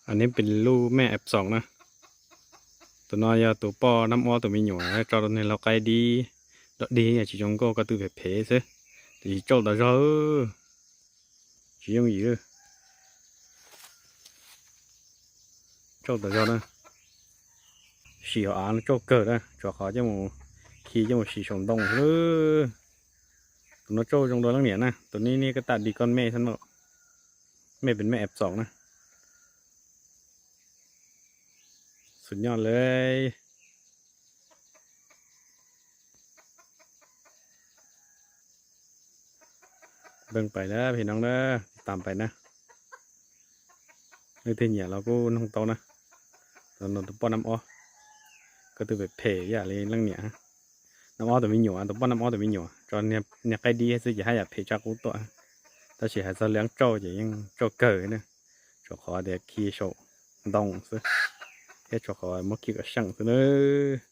ອັນນີ້ເປັນລູກແມ່ແອັບສອງນະ. ໂຕນ້ອຍຍາໂຕປ້ອນນ້ຳອ້ອໂຕມີຫຍວນ ຈອດໃນລາວໄກດີ ດອກດີ ອາ ຊິຈົງໂກກໍຕື້ເພເພເຊ ແຕ່ຊິໂຈກຕາເຈົ້າ ຊິຍົງອີເດີ ໂຈກຕາເຈົ້ານະ ສີອານໂຈກເກີດນະ ຈວກເຂົາຈະໝູ່ ຂີ່ຈະໝູ່ສີຊົງດົງເລີ ໂຕໂນໂຈກຈົງໂດນລັງໜຽນນະ ໂຕນີ້ນີ້ກໍຕາດີກ່ອນແມ່ຊັ້ນເນາະ ແມ່ເປັນແມ່ແອັບສອງນະ ສຸດຍອດເລີຍ. ເບິ່ງໄປເດີພີ່ນ້ອງເດີ ຕິດຕາມໄປນະ ເອີ ເທຍເໜຍລາວກູນ້ອງເຕົ້ານະ ຕອນໂດນໂຕປ້ອນນ້ຳອ້ອ ກໍຖືເປັນເພຢ່າເລີຍຫຼັງເໜຍ ນ້ຳອ້ອໂຕມີຫຍວນ ໂຕປ້ອນນ້ຳອ້ອໂຕມີຫຍວນ ຈອນເໜຍ ເໜຍໄກດີ ຊື່ຈະໃຫ້ຢາກເພຈາກກູຕົວ ຕາຊິໃຫ້ຊາເຫຼືອງໂຈຈະຍັງໂຈເກີນະ ໂຈຂໍແຕ່ຂີ່ໂຊດອງຊຶ ເຮັດໂຈຂໍໝົດຄີກະຊັ່ງຊຶເນີ.